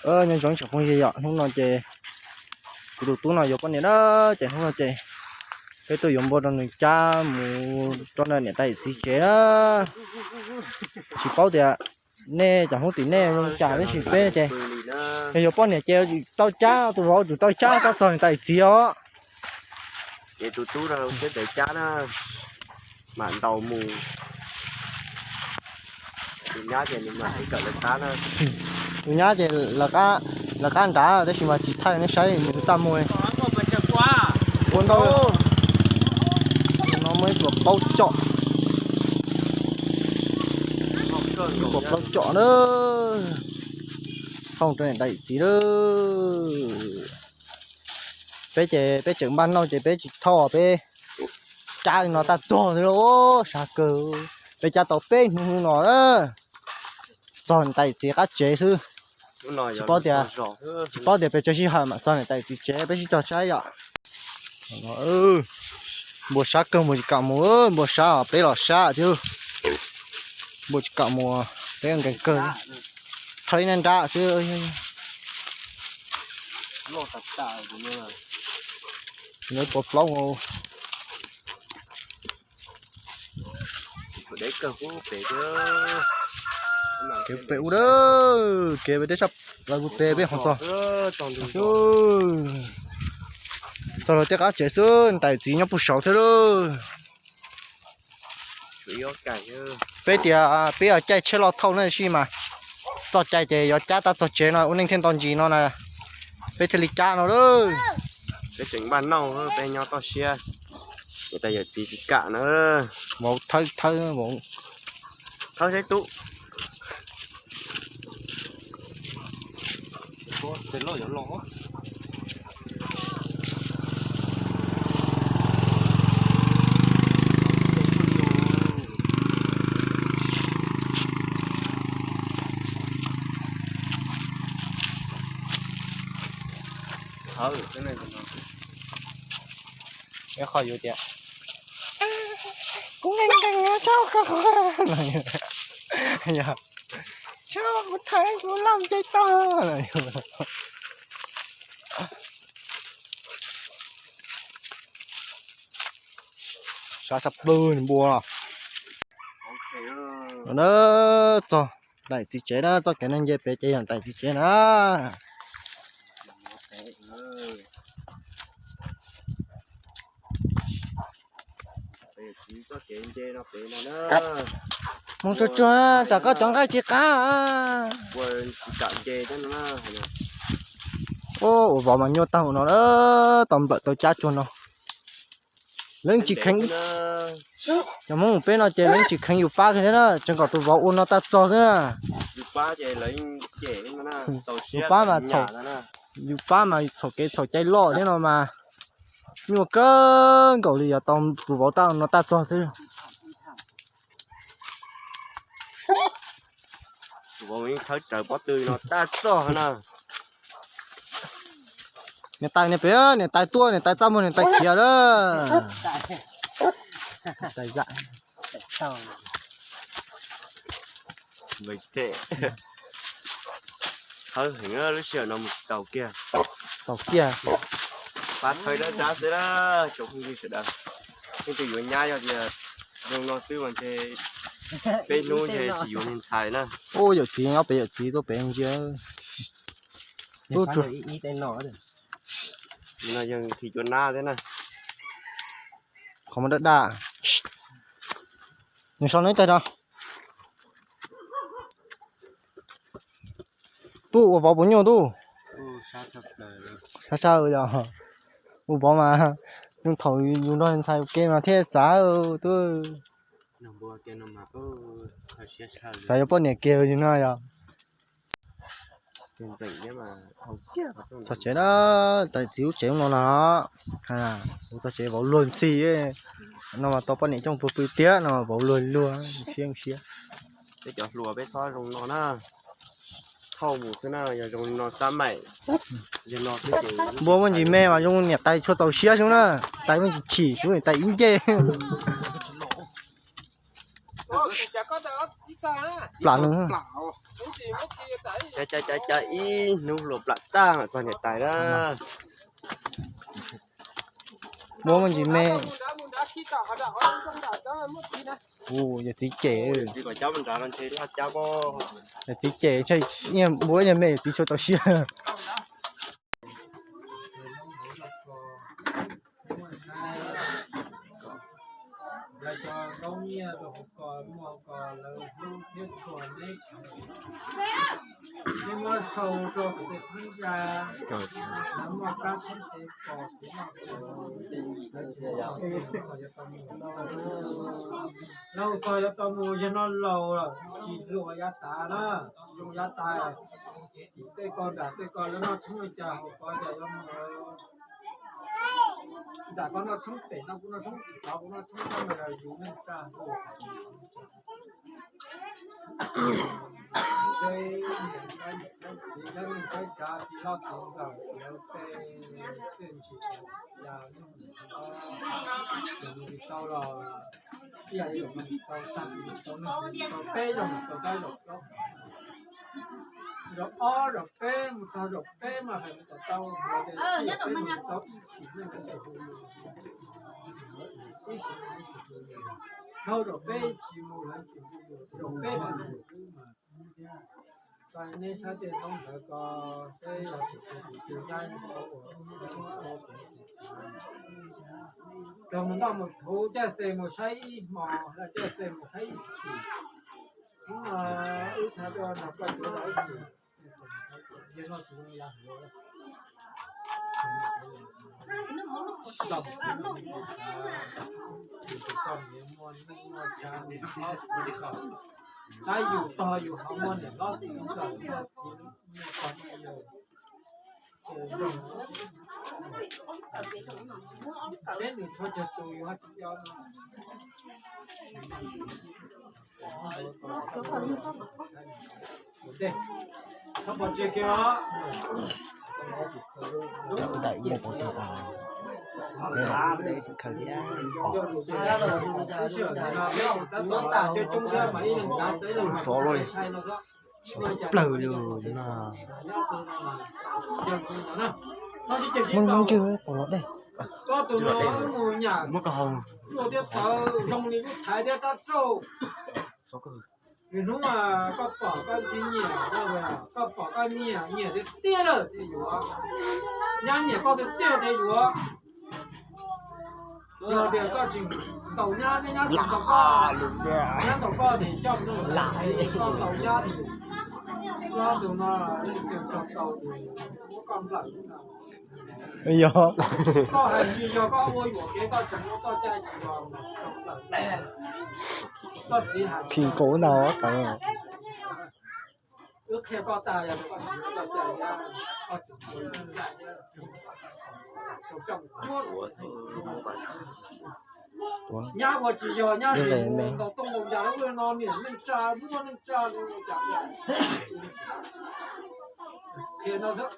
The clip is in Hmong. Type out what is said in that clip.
Nyob zoo tsoom phooj ywg yom, hnub no ces kuv tus tub no yuav poj niam na, ces hnub no ces peb tuaj yuav npua rau nws cab mus rau niam tais yawm txiv tsev na. Tsis paub tias nej cov Hmoob tim nej zoo cas, tab sis peb ces yog yuav poj niam ces tau cab, tus vauv tsum tau cab tau txog niam tais yawm txiv os. Ces tus tub no thiab tes cab na, mam ntaus mus. Tus nyab ces nws mam li kawm lawv qab na. Tus nyab ces lawv qab nrad tab sis mas tsis thaij nej saib nws txaj muag. Ua ntau no muaj ib tug plaub com, ib tug plaub com na, thauj rau niam tais yawm txiv lawm. Peb ces peb tseem npaj nauj ces peb tsis thauj, peb cab li no tag txog xwb lauj, sab kawg. Peb cab tau peb hnub no na, txog niam tais yawm txiv qab tsev xwb. Tsis paub tias, tsis paub tias pes tsawg sij hawm mam txog niam tais yawm txiv tsev, peb sib cog saib yom. Npua sab kawg, npua tsis kam mus, npua sab os, peb los sab thiab. Npua tsis kam mus, peb nkees kawg, thawb ib nrab xwb. Lawv pov plaub kev pem ub a, kev pem teb sab plaws pem peb ho txog. Txog lawv tej qab tsev xwb, niam tais yawm txiv nyob puag saud thiab lauj. Peb tias peb caij tsheb loj thauj na, tab sis mas txoj cai ces yuav cab tab txog tsev no ua neej thiaj nto ntsis no na, peb thiaj li cab no lauj. Peb tseem npaj nauj, peb nyob toj siab, niam tais yawm txiv tsis kam na. Vauv thawb, thawb, vauv thawb saib tub. Ib qho yus tias, kuv nkees nkees tso, tso kuv thawb kuv loj nce toj. Sab sab plwg npua. Na, txog niam tais yawm txiv tsev na, txoj kev no nce pem ces yog niam tais yawm txiv tsev na. Mus tsuag tsuag tsam koj cov nqaij tsis qab. Ua vauv mas nyuaj tag no, tau nplawm tau cab tsuag no. Lawv tsis kheev, cov Hmoob peb no ces lawv tsis kheev yus pab kiag thiab na, tseev kom tus vauv ua no tag txog xwb na. Yus pab mas txhaum, yus pab mas txhaum kev txhaum cai loj thiab no mas nyuaj kawg nkaus li, yog tau tus vauv tau no tag txog xwb. Tus vauv yeej thawb raws pob tw no tag txog na. Niam tais, niam pem, niam tais tuaj, niam tais txaj muag, niam tais khiav lawm. Thawb heev, lub sij hawm no mus tsis taus kiag. Taus kiag. Pab thawb dab dab xwb na, tsoom phooj ywg sawv daws. Leej twg yuav nyab yog tias zoo no xwb mas ntshe peb hnub ntshe tsis yuav niag ntxhais na. Ub, yawm txiv nyob pem, yawm txiv tuaj pem ntsia. Tub tsuag. No yog khi cua nab thiab na. Qhov muag daj daj. Nws so neb taig no. Tub, ua vauv puas nyuaj tub? Sab sab yog, ua vauv mas thaum yus nrog ntxhais ua ke mas thiaj xav tub. Xav yuav poj niam kiag yus no yog. Txog tsev na, tais txiv lub tsev no na, kuv txog tsev vauv luag ntxhi no mas tau poj niam coj pw pw tiag no, vauv luag luag siab siab. Peb cov hluas peb txhob zoo no na, thauj mus xwb na, yog zoo no xab maim. Npua muaj ntsis me mas zoo niam tais tshua txaus siab xwb na, tais muaj ntsis chim xwb niam tais ib ncej. Plam nws. Cov, cov, cov, cov ib hnub hluas plam tag txog niam tais na. Muab me ntsis me. Ua yawm txiv cem. Yawm txiv cem, ntshe npua ib nyuag me yawm txiv tsis tau siab. Laug txog yuav tau mus, yawg no laus lawm, tsis hluas yav tas na, zoo yav tas. Tim tej ko nram tej ko lawv noj tshoob li cas hauv ko cas yuav mus. Nram ko noj tshoob pem no, kuv noj tshoob tim tod, kuv noj tshoob tab mas yus neej tsa hauv. Saib niam saib txiv, saib neej saib tsav, txiv hlob txiv ntxawm, lawv tej txiaj ntsig ya, tsis tau los ib yam li tau tag, tau neeg tau peb zaug mus tau tab zaum plaub, zaum ob zaum peb mus txog zaum peb mas hais mus tau tau, tau ib sim neej ib sim, dhau zaum peb tsis mus lawv tsis mus, zaum peb mas mus xwb mas. Neb saib tej noob ntawd ko, seb yog tus twg tus twg yaj ua, yog mus noj mus thuv, caij xe mus saib ib hmo, caij xe mus saib ib chim. Hnub no wb txhais tus nrog koj tuav los ib chim, yog no tsis zoo ya hluav. Tab yus tog yus ho muaj niam hlob txiv ntxawm, tab yus tog yus ho muaj niam hlob txiv ntxawm, muaj txiv muaj tog muaj yawg, ces nws tshuav cog tus yus ho tsis nco no. Ntej, txhob pov tseg kiag os. Daim ua pov tseg tas. Sov luaj li. Sov plawg li no. Muaj ntswg pom los dej. Muab koj hau. Hnub koj pom koj nyiam, nyiam tiag tiag lawm ces yuav, nyab nyiam koj tiag tiag ces yuav. Yog tias koj tsis ntaus nyab, nyab tsis ntaus koj, nyab ntaus koj ces coj mus, koj ntaus nyab ces koj tus no leej twg tau ces muab koj nplawm. Yog koj hais tsis yog koj ua yuam kev, koj tseem ua koj cai tsis yog mas koj nplawm. Koj txiv hais phim nkaus ntag tawv. Wb qhia koj tas, yog koj tsis ua koj cai thiab, koj tseem ua koj cai thiab, nyab ua tsis yog nyab tsis mus ntaus tooj ntaus ntsa, wb no niam neej tsa muaj neej tsa li cas. Qhia no xwb.